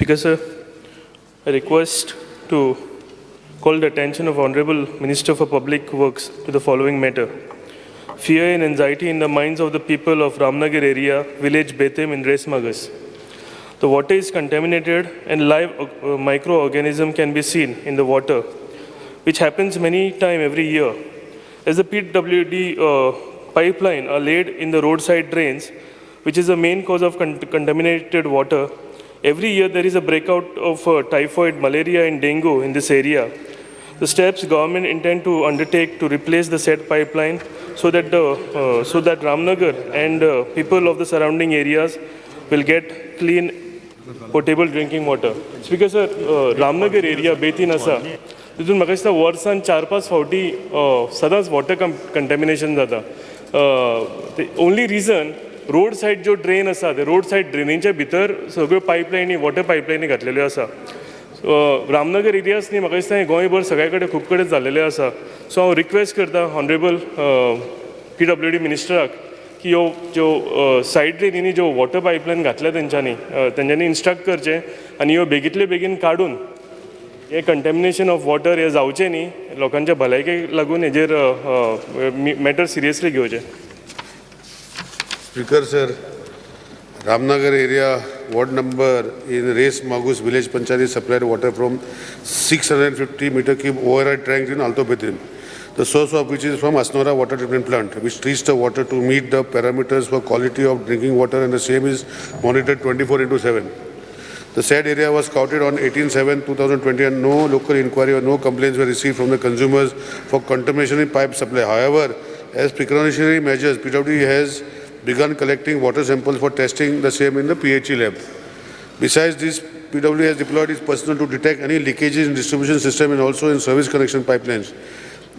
Speaker sir, I request to call the attention of Honorable Minister for Public Works to the following matter. Fear and anxiety in the minds of the people of Ramnagar area, village Betem in Reis Magos. The water is contaminated and live microorganism can be seen in the water, which happens many times every year. As the PWD pipeline are laid in the roadside drains, which is the main cause of contaminated water, every year there is a breakout of typhoid, malaria and dengue in this area. The steps government intend to undertake to replace the said pipeline so that Ramnagar and people of the surrounding areas will get clean potable drinking water. Speaker sir, Ramnagar area Betim आसा, तितून म्हाका दिसता वर्सान 4-5 फावटी सदांच water contamination जाता. Only reason, road side ज्यो drain आसा, ते रोड सायड ड्रेनीच्या भितर सगळ्यो पायपलायनी, वॉटर पायपलायनी घातलेल्यो आसा. रामनगर एरियाज न्ही, म्हाका दिसता हें गोंयभर सगळे कडेन खूब कडेन जाल्लेलें आसा. सो हांव रिक्वेस्ट करता ऑनरेबल पीडब्ल्यूडी मिनिस्टराक की ह्यो ज्यो सायड ड्रेनीनी ज्यो वॉटर पायपलायन घातल्या, तेंच्यांनी इन्स्ट्रक्ट करचें आनी ह्यो बेगींतले बेगीन काडून हे कंटेमिनेशन ऑफ वॉटर हे जावचें न्ही, लोकांच्या भलायकेक लागून हेजेर मॅटर सिरियसली घेवचें. Speaker sir, Ramnagar area, ward number in Reis Magos village panchayat supplied water from 650 meter cube overhead tanks in Alto Betim. The source of which is from Asnora water treatment plant, which treats the water to meet the parameters for quality of drinking water, and the same is monitored 24 into 7. The said area was scouted on 18/7/2020 and no local inquiry or no complaints were received from the consumers for contamination in pipe supply. However, as precautionary measures, PWD has begun collecting water samples for testing the same in the PHE lab. Besides this, PWD has deployed its personnel to detect any leakages in distribution system and also in service connection pipelines.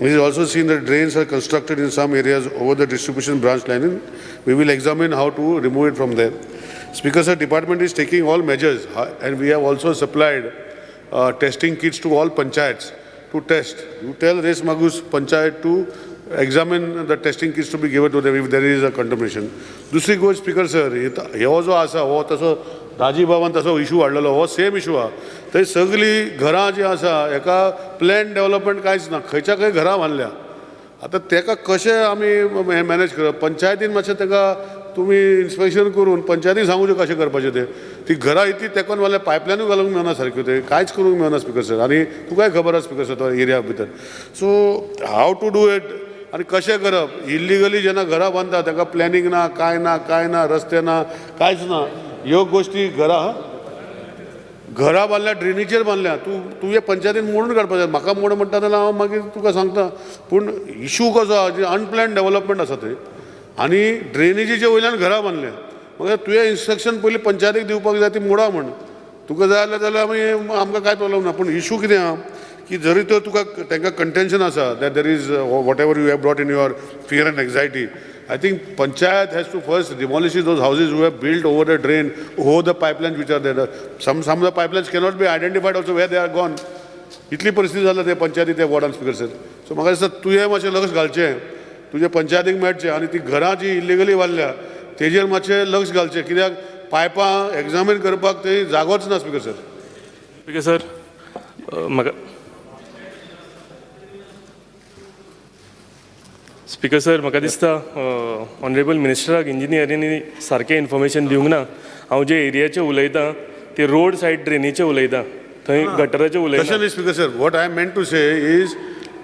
It is also seen that drains are constructed in some areas over the distribution branch line. We will examine how to remove it from there. Speaker sir, department is taking all measures and we have also supplied testing kits to all panchayats to test. You tell Reis Magos panchayat to examine the testing kits to be given to them if there is a contamination. दुसरी गोष्ट speaker sir, हो जो आसा हो तसो राजीव बाबान तसो issue हाडलेलो, हो सेम इशू आहा. थंय सगळीं घरां जीं आसा, हेका प्लॅन डेवलपमेंट कांयच ना. खंयच्या खंय घरां बांदल्या. आतां तेका कशें आमी हें मॅनेज करप? पंचायतीन मातशें तेका तुमी इन्स्पेक्शन करून पंचायतीन सांगूचें कशें करपाचें तें. ती घरां इतली तेंकोन बांदल्या, पायपलायनूय घालूंक मेळना सारक्यो, ते कांयच करूंक मेळना स्पीकर सर. आनी तुकाय खबर आसा स्पीकर सर, तो एरिया भितर. So how to do it आनी कशें करप? इल्लिगली जेन्ना घरां बांदता, ताका प्लॅनिंग ना, कांय ना, कांय ना, रस्ते ना, कांयच ना. ह्यो गोश्टी घरां घरां बांदल्या, ड्रेनीचेर बांदल्या. तूं तुवें पंचायतीन मोडून काडपा जाय. म्हाका मोड म्हणटा जाल्यार हांव मागीर तुका सांगता. पूण इशू कसो आहा, जे अनप्लॅन डेवलपमेंट आसा थंय आनी ड्रेनेजीच्या वयल्यान घरां बांदल्या. मागीर तुवें इन्स्ट्रक्शन पयलीं पंचायतीक दिवपाक जाय, ती मोडा म्हण. तुका जाय जाल्यार जाल्यार आमी आमकां कांय प्रॉब्लम ना. पूण इशू कितें आहा की जरी तर तुका तांकां कंटेन्शन आसा that there is whatever you have brought in your fear and anxiety, I think panchayat has to first demolish those houses who have built over the drain, over the pipelines which are there. Some of the pipelines cannot be identified also, where they are gone. इतली परिस्थिती जाल्या ते पंचायती त्या वॉर्डान speaker sir. So म्हाका दिसता तुवें मातशें लक्ष घालचें, तुजे पंचायतीक मेळचें आनी ती घरां जी इल्लिगली बांदल्या तेजेर मातशें लक्ष घालचें, कित्याक पायपां एग्जामीन करपाक थंय जागोच ना स्पीकर सर. स्पीकर सर, म्हाका, स्पीकर सर, म्हाका दिसता ऑनरेबल मिनिस्टराक इंजिनियरींनी सारकें इन्फॉर्मेशन दिवंक ना. हांव जे एरियाचें उलयतां ते रोड सायड ड्रेनीचें उलयतां, थंय गटराचें तशें उलयना. न्ही speaker sir, what I meant to say is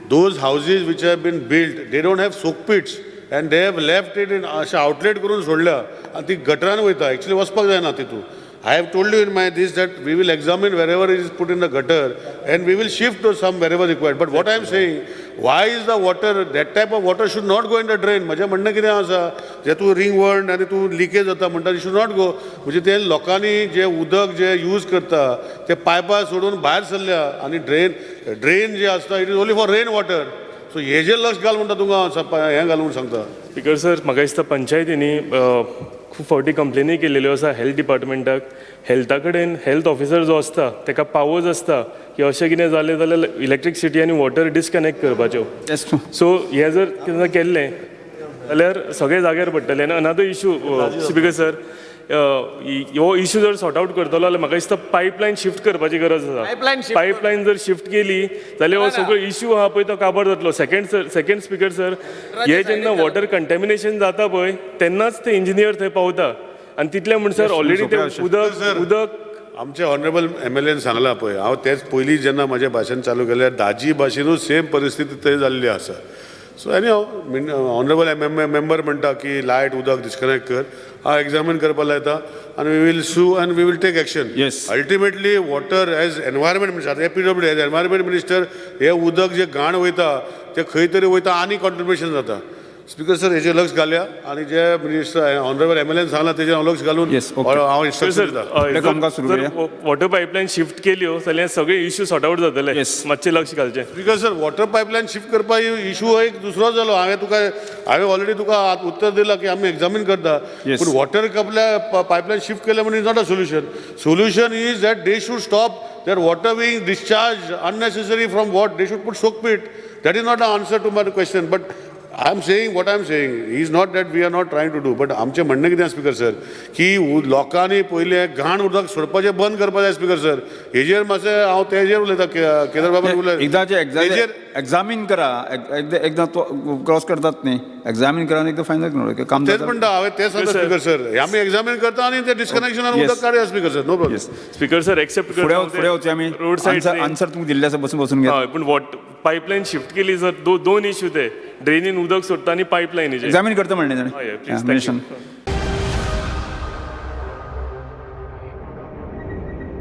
those houses which have been built, they don't have soak pits and they have left it in अशें आउटलेट करून सोडल्या आनी ती गटरान वयता. एक्चुअली वचपाक जायना तितून. I have told you in my this that we will examine wherever is put in the gutter and we will shift to some wherever required. But what I am saying, why is the water, that type of water should not go in the drain. म्हजें म्हणणें कितें आसा, जें तूं ring worm आनी तूं leakage जाता म्हणटा, it should not go. म्हणजे ते लोकांनी जें उदक जें यूज करता ते पायपां सोडून भायर सरल्या आनी ड्रेन जे आसता, it is only for rain water. So हेजेर लक्ष घाल म्हणटा तुका हांव, हें घालून सांगता. स्पीकर सर, म्हाका दिसता पंचायतींनी खूब फावटी कंप्लेनी केलेल्यो आसा हेल्थ डिपार्टमेंटाक. हेल्था कडेन हेल्थ ऑफिसर जो आसता ताका पावर्स आसता की अशें कितें जालें जाल्यार इलेक्ट्रिसिटी आनी वॉटर डिसकनेक्ट करपाच्यो. सो हें जर कितें केल्लें जाल्यार सगळें जाग्यार पडटलें. आनी अनादर इशू स्पीकर सर, हो इशू जर सॉर्ट आवट करतलो जाल्यार म्हाका दिसता पायपलायन शिफ्ट करपाची गरज आसा. Pipeline shift pipeline जर शिफ्ट केली जाल्यार हो ना, ना. सगळो इशू आहा पळय तो काबार जातलो. Second sir, second speaker sir, हे जेन्ना वॉटर कंटेमिनेशन जाता पळय तेन्नाच ते इंजिनियर थंय पावता आनी तितले म्हणसर ऑलरेडी ते उदक उदक आमचे ऑनरेबल एमएलएन सांगलां पळय, हांव तेच पयलीं जेन्ना म्हाजें भाशण चालू केलें, दाजी भाशेनूच सेम परिस्थिती थंय जाल्ली आसा. So any honourable member म्हणटा की लायट उदक डिस्कनेक्ट कर, हांव एग्जामीन करपा लायता आनी we will sue and we will take action. Ultimately water as environment minister, आतां PWD as environment minister, हें उदक जें घाण वयता तें खंय तरी वयता आनी कॉन्ट्रिब्युशन जाता. स्पिकर सर, हेजेर लक्ष घालया आनी जे मिनिस्टर ऑनरेबल एमएलएन सांगलां तेजेर हांव लक्ष घालून हांव इन्स्ट्रक्शन सर दिता. फुडें कामकाज सुरू जर करूया. वॉटर पायपलायन शिफ्ट केल्यो जाल्यार सगळे इश्यू सॉर्ट आवट जातले. मातशें लक्ष घालचें. Speaker sir, water pipeline shift करपा इशू एक दुसरो जालो. हांवें ऑलरेडी तुका उत्तर दिलां की आमी एग्जामीन करता. पूण वॉटर कपल्या पायपलायन शिफ्ट केलें म्हणून is not a solution. Solution is that they should stop that water being discharge unnecessary from what they should put soak pit. That is not a answer to my question, but I am saying what I am saying is not that we are not trying to do, but आमचें म्हणणें कितें आसा speaker sir, की लोकांनी पयलें घाण उदक सोडपाचें बंद करपाक जाय. स्पिकर सर, हेजेर मातशें हांव तेजेर उलयतां, केदार बाबान उलय एकदां जे हेजेर एग्जामीन करा, एकदां तो क्रॉस करतात न्ही, एग्जामीन करा आनी एकदां फायनल करा काम तेच जाता. म्हणटा हांवें, तेच सांगता. स्पिकर सर, आमी एग्जामीन करता आनी ते डिस्कनेक्शनान उदक काडया speaker sir, no problem. Speaker sir, accept फुडें वचया आमी. रोड सायड आन्सर तुमकां दिल्लें आसा, बसून बसून घेया. हय, पूण वॉटर पायपलायन शिफ्ट केली जर दोन इश्यू ते ड्रेनीन उदक सोडटा आनी पायपलायनीचे एग्जामीन करता म्हणलें हय, please, ताणें. Thank you.